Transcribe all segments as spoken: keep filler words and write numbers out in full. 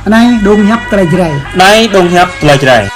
Anai dong hiăp tơlơi Jrai. Anai dong hiăp tơlơi Jrai.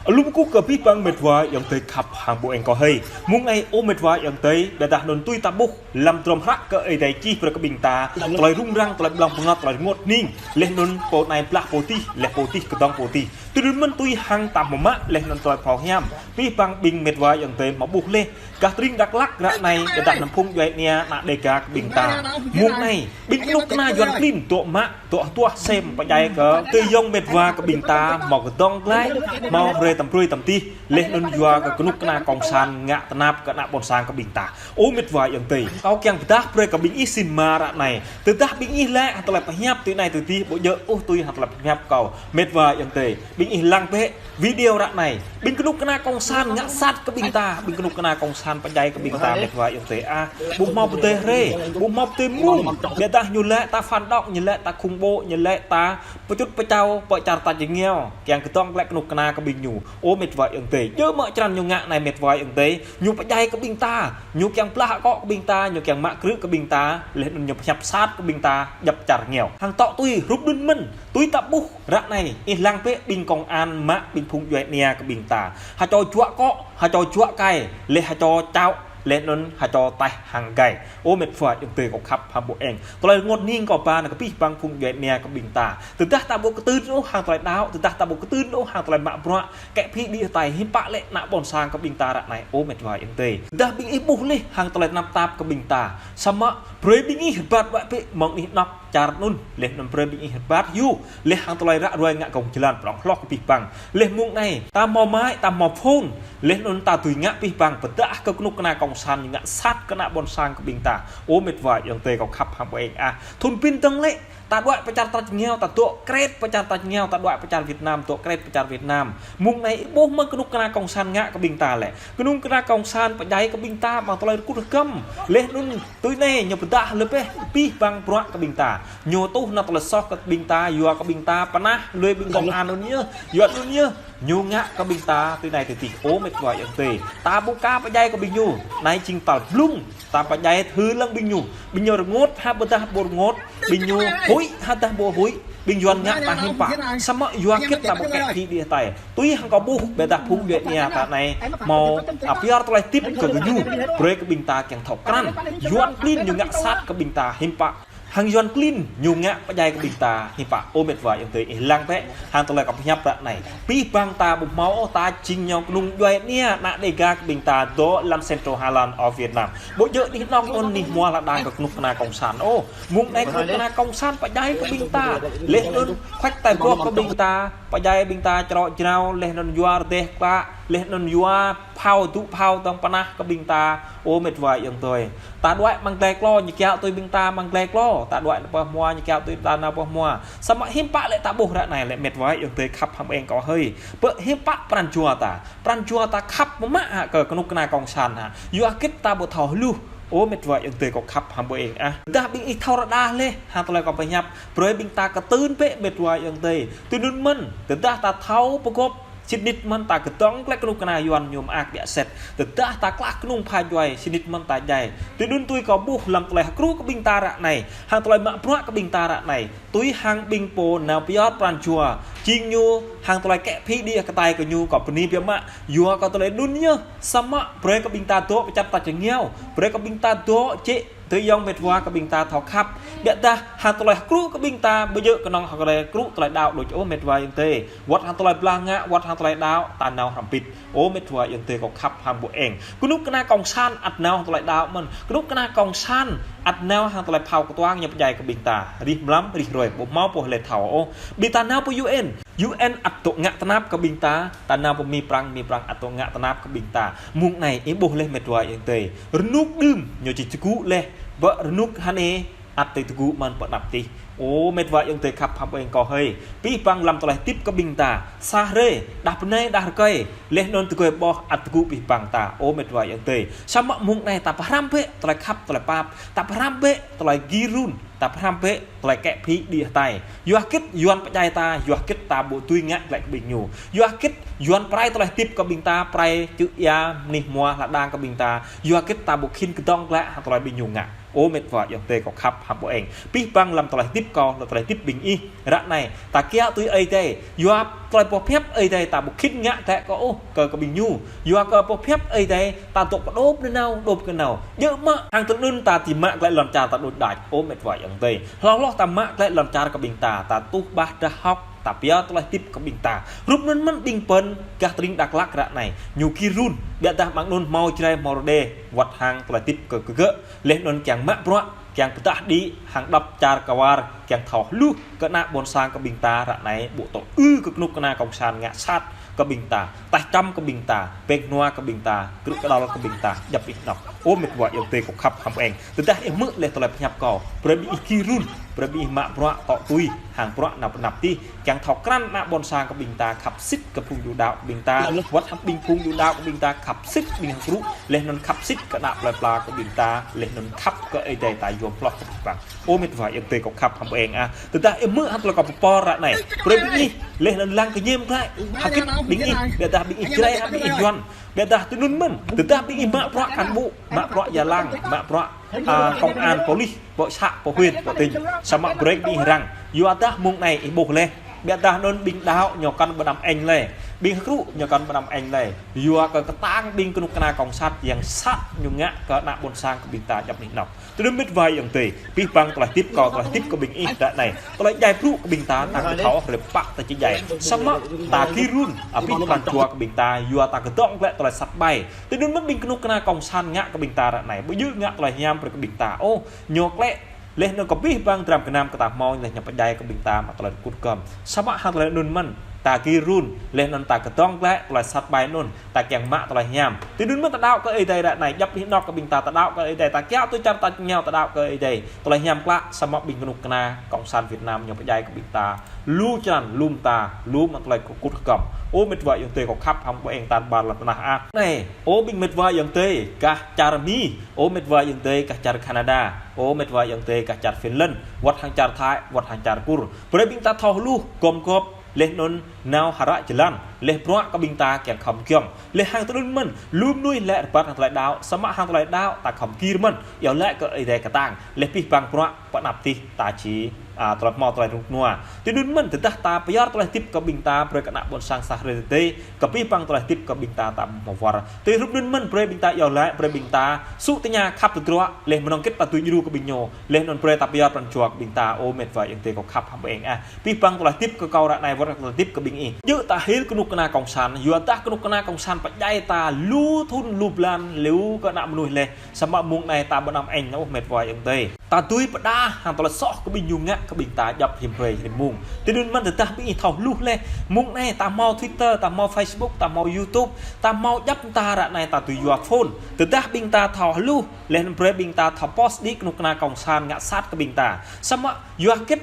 Alum kơkuh kơ abih bang met wa ayŏng adơi khăp hăng ƀô eng kâo hơi. Mông anai ơ met wa ayŏng adơi, ƀiădah anŭn tui ta ƀuh lăm drôm hră kơ Ơi Adai čih brơi kơ ƀing ta, tơlơi rŭng răng, tơlơi ƀlŏng bơngăt, tơlơi rơngot hning, laih anŭn pô anai blah pô adih, laih pô adih kơdŏng pô adih. Tui anŭn mơ̆n tui hăng ta hmâo mă, laih anŭn tơlơi phrâo hiam. Abih bang ƀing met wa ayŏng adơi hmâo ƀuh laih, gah tơring Dak Lak ră anai, ƀiădah anăm phung djuai ania ană Dêga kơ ƀing ta. Mông anai, ƀing kơnuk kơna Yuan klin, dŏ mă, dŏ hơduah sem pơdjai kơ, tơyŏng met wa kơ ƀing ta, hmâo kơdŏng glaĭ, hmâo hrơi tăm brơi tăm adih, laih anŭn yua kơ kơnuk kơna kông sản ngă tơnap kơ ană ƀôn sang kơ ƀing ta. Ơ met wa ayŏng adơi, kâo kiăng pơdah brơi kơ ƀing ih sĭn mă ră anai. Tơdah ƀing ih lĕ hăng tơlơi pơhiăp tui anai tui adih, ƀu djơ̆ ôh tui hăng tơlơi pơhiăp kâo. Met wa ayŏng adơi, ƀing ih lăng bĕ video ră anai. Ƀing kơnuk kơna kông sản ngă sat kơ ƀing ta, ƀing kơnuk kơna kông sản pơdjai kơ ƀing ta, met wa ayŏng adơi ah. Ƀu hmâo pơdơi hrơi, ƀu hmâo pơdơi mông. Ƀiădah ñu lĕ ta phản động, ñu lĕ ta khủng bố, ñu lĕ ta pơčŭt pơčao, pơ čar tač rơngiao, kiăng kơdŏng glaĭ kơnuk kơna kơ ƀing ñu. Ơ met wa ayŏng adơi, djơ̆ mơ̆ črăn ñu ngă anai met wa ayŏng adơi, ñu pơdjai kơ ƀing ta, ñu kiăng blah akŏ kơ ƀing ta, ñu kiăng mă krư̆ kơ ƀing ta, laih anŭn ñu pơhiăp sat kơ ƀing ta, djŏp čar rơngiao. Hăng tŏ tui, hrup anŭn mơ̆n, tui ta ƀuh, ră anai, ih lăng bĕ ƀing kông an mă ƀing phung djuai ania kơ ƀing ta. Hơčô juă akŏ, hơčô juă kai, laih hơčô čao, laih anŭn hơčô taih hăng gai. Ơ met wa ayŏng adơi kâo khăp hăng ƀô eng. Tơlơi rơngot hning kâo ba nao kơ abih bang phung djuai ania kơ ƀing ta. Tơdah ta ƀu kơtưn ôh hăng tơlơi đaŏ, tơdah ta ƀu kơtưn ôh hăng tơlơi mă bruă, kĕ phi đĭ hơtai hiư̆m pă lĕ ană ƀôn sang kơ ƀing ta ră anai ơ met wa ayŏng adơi. Tơdah ƀing ih ƀuh laih hăng tơlơi tơnap tap kơ ƀing ta. Samơ̆ brơi ƀing ih rơbat wă bĕ mơ̆ng anih anŏ čar anŭn, laih anŭn brơi ƀing ih rơbat hyu, laih hăng tơlơi ră ruai ngă gơ̆ng jơlan prŏng hloh kơ abih bang. Laih mông anai, ta hmâo mă, ta hmâo phone, laih anŭn ta dưi ngă abih bang pơdah kơ kơnuk kơna kông sản ngă sat kơ ană ƀôn sang kơ ƀing ta. Ơ met wa ayŏng adơi kâo khăp hăng ƀô eng ah. Thŭn pin dơ̆ng lĕ, ta đuaĭ pơ čar tač rơngiao, ta dŏ kret pơ čar tač rơngiao, ta đuaĭ pơ čar Việt Nam, dŏ kret pơ čar Việt Nam. Mông anai ih ƀuh mơ̆n kơnuk kơna kông sản ngă kơ ƀing ta lĕ. Kơnuk kơna kông sản pơdjai kơ ƀing ta, mă tơlơi rơkŭt rơkăm. Laih anŭn tui anai ñu pơdah lĕ bĕ, abih bang bruă kơ ƀing ta. Ñu tuh nao tơlơi soh kơ ƀing ta, yua kơ ƀing ta pơnah, lui ƀing kông an anŭn yơh, yua anŭn yơh. Ñu ngă kơ ƀing ta tui anai tui adih ơ met wa ayŏng adơi. Ta ƀu ka pơdjai kơ ƀing ñu. Anai jing tal blung. Ta pơdjai hư lăng ƀing ñu. Ƀing ñu rơngot hă ƀôdah ƀu rơngot. Ƀing ñu huĭ hă ƀôdah ƀu huĭ. Ƀing Yuan ngă ta hiư̆m pă. Samơ̆ yua hơget ta ƀu kĕ phi đĭ hơtai. Tui hăng kâo ƀuh ƀôdah phung djuai ania ta anai. Hmâo, a, pơyơr tơlơi tip kơ gơñu. Brơi kơ ƀing ta kiăng thâo krăn. Yuan klin ñu ngă sat kơ ƀing ta hiư̆m pă. Hăng Yuan klin ñu ngă pơdjai kơ ƀing ta hiư̆m pă ơ met wa ayŏng adơi ih lăng bĕ hăng tơlơi kâo pơhiăp ră anai. Abih bang ta ƀu hmâo ôh ta jing ñu kơnung djuai ania ană Dêga kơ ƀing ta dŏ lăm Central Highland of Việt Nam. Ƀu djơ̆ anih anŏ anŭn anih hmua lŏn đang kơ kơnuk kơna kông sản ôh. Mông anai kơnuk kơna kông sản pơdjai kơ ƀing ta. Laih anŭn khuăč tai boh kơ ƀing ta. Pơdjai ƀing ta črŏ jrao, laih anŭn yua rơdêh klă, laih anŭn yua phao dŏ phao tơ̆ng pơnah kơ ƀing ta. Ơ met wa ayŏng adơi. Ta đuaĭ mơ̆ng glai klô, ñu kiaŏ tui ƀing ta mơ̆ng glai klô. Ta đuaĭ pơ hmua, ñu kiaŏ tui ta nao pơ hmua. Samơ̆ hiư̆m pă lĕ ta ƀuh ră anai lĕ met wa ayŏng adơi khăp hăng ƀô eng kâo hơi. Pơ hiư̆m pă pran jua ta. Pran jua ta khăp mơ̆ mă hă kơ kơnuk kơna kông sản hă. Yua hơget ta ƀu thâo hluh. Ơ met wa ayŏng adơi kâo khăp hăng ƀô eng ah. Tơdah ƀing ih thâo rơđah laih hăng tơlơi kâo pơhiăp. Brơi ƀing ta kơtưn bĕ met wa ayŏng adơi. Tui anŭn mơ̆n. Tơdah ta thâo pơgop sĭt nik mơ̆n ta kơdŏng glaĭ kơnuk kơna Yuan ñu mơak biă sĕt. Tơdah ta klah kơnung pha djuai, sĭt nik mơ̆n ta djai. Tui anŭn tui kâo ƀuh lăm tơlơi hơkrŭ kơ ƀing ta ră anai. Hăng tơlơi mă bruă kơ ƀing ta ră anai. Tui hăng ƀing pô nao pơyơr pran jua. Jing ñu hăng tơlơi kĕ phi đĭ hơtai kơ ñu kâo bơni biă mă. Yua kơ tơlơi anŭn yơh. Samơ̆ brơi kơ ƀing ta dŏ pơ čar tač rơngiao. Brơi kơ ƀing ta dŏ jĕ tơyŏng met wa kơ ƀing ta thâo khăp. Ƀiădah hăng tơlơi hơkrŭ kơ ƀing ta, ƀu djơ̆ kơnơ̆ng hăng tơlơi hơkrŭ tơlơi đaŏ đôč ôh met wa ayŏng adơi. Wơ̆t hăng tơlơi blah ngă, wơ̆t hăng tơlơi đaŏ, ta nao hrŏm hơbĭt. Ơ met wa ayŏng adơi kâo khăp hăng ƀô eng. Kơnuk kơna kông sản ăt nao hăng tơlơi đaŏ mơ̆n. Kơnuk kơna kông sản ăt nao hăng tơlơi phao kơtuang ñu pơdjai kơ ƀing ta. Rĭm mlam, rĭm hrơi, ƀu hmâo pô lĕ thâo ôh. Ƀing ta nao pơ U N. U N ăt dŏ ngă tơnap kơ ƀing ta, ta nao pơ Mi Prăng, Mi Prăng ăt dŏ ngă tơnap kơ ƀing ta. Mông anai, ih ƀuh laih met wa ayŏng adơi. Rơnuk đưm, ñu či čơgŭ laih, ƀơi rơnuk hơnê, ăt tơgŭ mơ̆n pơ anăp tih. Ơ mĕt wa ayŏng adơi khăp hăm ƀing kâo hơi. Pih păng lăm tơlơi hơdip kơ ƀing ta. Sa hrơi, đah bơnai, đah rơkơi. Laih anŭn tơgơi ƀôh ăt tơgŭ pih păng ta. Ơ mĕt wa ayŏng adơi. Samơ̆ mông anai ta pơhrăm bĕ tơlơi khăp, tơlơi pap. Ta pơhrăm bĕ tơlơi gir run. Ta pơhrăm bĕ tơlơi kĕ phĭ đĭ hơtai. Yua hơgĕt Yuan pơdjai ta, yua hơgĕt ta ƀu dưi ngă glaĭ kơ ƀing ñu. Yua hơgĕt Yuan pơrai tơlơi hơdip kơ ƀing ta, pơrai čư̆ ia, mơnih hmua, hla đang kơ ƀing ta. Yua hơgĕt ta ƀu khĭn kơdŏng glaĭ hăng tơlơi ƀing ñu ngă. Ơ mĕt wa ayŏng adơi kâo khăp hăm ƀing. Pih păng lăm tơlơi hơdip kâo, lăm tơlơi hơdip ƀing ih. Ră anai, ta kiaŏ tui Ơi Adai. Yua tơlơi pơhiăp Ơi Adai ta ƀu khĭn ngă glaĭ kơ ôh kơ, kơ ƀing ñu. Yua kơ pơhiăp Ơi Adai ta dŏ pơđôp nanao, đôp kơ nao. Djơ̆ mă, hăng tơlơi anŭn ta či mă glaĭ lŏn čar ta đôč đač. Ơ mĕt wa ayŏng adơi. Hloh hloh ta mă glaĭ lŏn čar kơ ƀing ta, ta tuh ƀah drah hŏk, ta pơyơr tơlơi hơdip kơ ƀing ta. Rup anŭn mơ̆n ƀing pơn, gah tơring Dak Lak ră anai. Ñu gir run, biă dah mơ̆ng anŭn hmâo Jrai hmâo Rơđê, wơ̆t hăng tơlơi hơdip kơ, kơ gơ̆. Laih anŭn kiăng mă bruă, kiăng pơdah đĭ, hăng djŏp čar kwar, kiăng thâo hluh, kơ ană ƀôn sang kơ ƀing ta ră anai ƀu tŏ ư kơ kơnuk kơna kông san ngă sat kơ ƀing ta, taih čăm kơ ƀing ta, pĕng nua kơ ƀing ta, krư̆ kơdăl kơ ƀing ta, djŏp anih anŏ. Ơ mĕt wa ayŏng adơi kâo khăp hăm ƀing. Tơdah ih hmư̆ laih tơlơi pơhiăp kâo. Brơi ƀing ih gir run, brơi ƀing ih mă bruă tŏ tui, hăng bruă nao pơ anăp tih, kiăng thâo krăn ană ƀôn sang kơ ƀing ta, khăp sĭt kơ phung yu đaŏ kơ ƀing ta, wơ̆t hăng ƀing phung yu đaŏ kơ ƀing ta, khăp sĭt ƀing hơkrŭ, laih anŭn khăp sĭt kơ ană plơi pla kơ ƀing ta, laih anŭn khăp kơ Ơi Adai ta yom hloh kơ ƀing. Ơ mĕt wa ayŏng adơi kâo khăp hăm ƀing ah. Tơdah ih hmư̆ hăng tơlơi kâo pơpor ră anai. Brơi ƀing ih, laih anŭn lăng kơñăm glaĭ. Hơgĕt ƀing ih, biă dah ƀing ih Jrai, hăng ƀing ih Yuan. Biă dah tui anŭn mơ̆n. Tơdah ƀing ih mă bruă cán bộ, mă bruă gia lăng, mă bruă, a, công an, polis, pơ să, pơ huyện, pơ tỉnh. Samơ̆ brơi ƀing ih răng. Yua dah mông anai ih ƀuh laih. Biă dah anŭn ƀing đaŏ ñu kăn ƀơđăm ĕnh lĕ. Ƀing hơkrŭ ñu kăn ƀơđăm ĕnh lĕ. Yua kơ kơtang ƀing kơnuk kơna kông sat, yang sat ñu ngă kơ ană ƀôn sang kơ ƀing ta djŏp anih anŏ. Tui anŭn mĕt wa ayŏng adơi, pih păng tơlơi hơdip kâo, tơlơi hơdip kơ ƀing ih ră anai. Tơlơi djai brŭ kơ ƀing ta, ta kơ thâo, rơpă ta či djai. Samơ̆ ta gir run, abih bang jua kơ ƀing ta, yua ta kơdŏng glaĭ tơlơi sat ƀai. Tui anŭn mơ̆n ƀing kơnuk kơna kông san ngă kơ ƀing ta ră anai. Ƀu djơ̆ ngă tơlơi hiam brơi kơ ƀing ta. Ơ, ñu klĕ, laih anŭn kơ abih bang dram gơnam kơ ta hmâo, laih ñu pơdjai kơ ƀing ta mă tơlơi kơkuh kơkăm. Samơ̆ hăng tơlơi anŭn mơ̆n, ta gir run, laih anŭn ta kơdŏng glaĭ tơlơi sat ƀai anŭn. Ta kiăng mă tơlơi hiam. Tui anŭn mơ̆n ta đaŏ kơ Ơi Adai ră anai, djŏp anih anŏ kơ ƀing ta, ta đaŏ kơ Ơi Adai, ta kiaŏ tui čar tač rơngiao ta đaŏ kơ Ơi Adai. Tơlơi hiam klă, samơ̆ ƀing kơnuk kơna kông san Việt Nam ñu pơdjai kơ ƀing ta. Lu črăn, lu mơta, lu mă tơlơi kơkuh kơkăm. Ơ mĕt wa ayŏng adơi kâo khăp hăm ƀing ta ƀar lŏn tơnah ah. Anai, ơ ƀing mĕt wa ayŏng adơi, gah čar Mi, ơ mĕt wa ayŏng adơi, gah čar Canada, ơ mĕt wa ayŏng adơi, gah čar Finland, wơ̆t hăng čar Thái, wơ̆t hăng čar Kur. Brơi ƀing ta thâo hluh, gum gŏp, laih anŭn nao hră jơlan, laih bruă kơ ƀing ta kiăng khŏm giŏng. Laih hăng tui anŭn mơ̆n, lu mơnuih lĕ rơbat hăng tơlơi đaŏ, samơ̆ hăng tơlơi đaŏ, ta khŏm gir mơ̆n, iâu laĭ kơ Ơi Adai kơtang, laih pih păng bruă, pơ anăp tih, ta či, a, tơlơi hmâo tơlơi rơnŭk rơnua. Tui anŭn mơ̆n, tơdah ta pơyơr tơlơi hơdip kơ ƀing ta, brơi kơ ană ƀôn sang sa hrơi tơdơi, kơ pih păng tơlơi hơdip kơ ƀing ta, ta hmâo wơr. Tui rup anŭn mơ̆n, brơi ƀing ta iâu laĭ, brơi ƀing ta, sŭ tơña khăp tơdruă, laih mơnơ̆ng hơgĕt ta tui djru kơ ƀing ñu, laih anŭn brơi ta pơyơr pran jua kơ ƀing ta, ơ mĕt wa ayŏng adơi kâo khăp hăm ƀing ah. Pih păng tơlơi hơdip kơ kâo ră anai wơ̆t tơlơi hơdip kơ ƀing ih. Djơ̆ ta hil kơnuk kơna kông san, yua dah kơnuk kơna kông san pơdjai ta lu thŭn lu blan, lu kơ ană mơnuih laih. Samơ̆ mông anai ta ƀơđăm ĕnh ôh mĕt wa ayŏng adơi. Ta dưi pơdah hăng tơlơi soh kơ ƀing ñu ngă kơ ƀing ta djŏp rĭm hrơi rĭm mông. Tui anŭn mơ̆n tơdah ƀing ih thâo hluh laih. Mông anai ta hmâo Twitter, ta hmâo Facebook, ta hmâo YouTube, ta hmâo djŏp mơta ră anai ta dưi yua phone. Tơdah ƀing ta thâo hluh, laih anŭn brơi ƀing ta thâo post đĭ kơnuk kơna kông san ngă sat kơ ƀing ta. Samơ̆ yua hơgĕt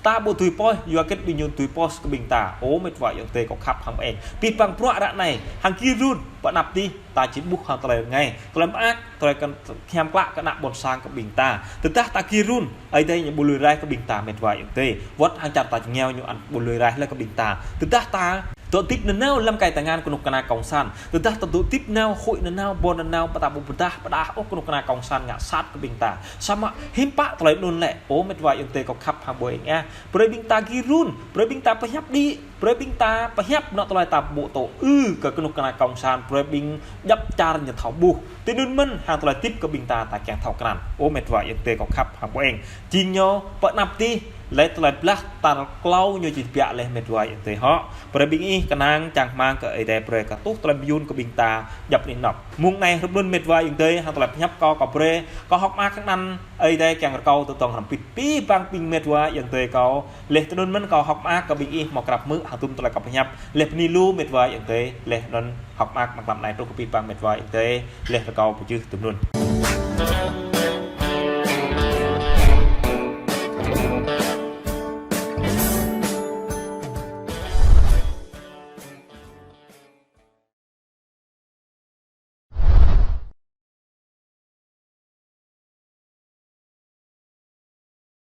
ta ƀu dưi post, yua hơgĕt ƀing ñu dưi post kơ ƀing ta. Ơ mĕt wa ayŏng adơi kâo khăp hăm ƀing. Pih păng bruă ră anai, hăng gir run, pơ anăp tih, ta či ƀuh hăng tơlơi rơngai. Tơlơi mơak, tơlơi kơ hiam klă kơ ană ƀôn sang kơ ƀing ta. Tơdah ta gir run, Ơi Adai ñu ƀu lui raih kơ ƀing ta mĕt wa ayŏng adơi. Wơ̆t hăng čar tač rơngiao ñu ăt ƀu lui raih laih kơ ƀing ta. Tơdah ta dŏ hơdip nanao lăm kai tơngan kơnuk kơna kông san. Tơdah ta dŏ hơdip nao, huĭ nanao, ƀôn nanao, ta ƀu pơdah, pơdah ôh kơnuk kơna kông san ngă sat kơ ƀing ta. Samơ̆ hiư̆m pă tơlơi anŭn lĕ, ơ mĕt wa ayŏng adơi kâo khăp hăm ƀing ah. Brơi ƀing ta gir run, brơi ƀing ta pơhiăp đĭ, brơi ƀing ta pơhiăp anŏ tơlơi ta ƀu tŏ ư kơ kơnuk kơna kông san, brơi ƀing djŏp čar ñu thâo ƀuh. Tui anŭn mơ̆n hăng tơlơi hơdip kơ ƀing ta ta kiăng thâo krăn. Ơ mĕt wa ayŏng adơi kâo khăp hăm ƀing. Jing ñu pơ anăp tih, laih tơlơi blah tal klâo ñu či tơbiă laih mĕt wa ayŏng adơi hŏ. Brơi ƀing ih kơnang čang rơmang kơ Ơi Adai brơi kơ tuh tơlơi mơyŭn kơ ƀing ta djŏp anih anŏ. Mông anai rup anŭn mĕt wa ayŏng adơi hăng tơlơi pơhiăp kâo kâo brơi, kâo hơ̆k mơak kơ anăn Ơi Adai kiăng rơkâo tơdŏng hrăm pĭt. Pih păng ƀing mĕt wa ayŏng adơi kâo. Laih tui anŭn mơ̆n kâo hơ̆k mơak kơ ƀing ih hmâo krăp hmư̆ hăng tum tơlơi kâo pơhiăp. Laih bơni lu mĕt wa ayŏng adơi. Laih anŭn hơ̆k mơak mơ̆ng klăm anai truh kơ pih păng mĕt wa ayŏng adơi. Laih rơkâo pơjưh tui anŭn.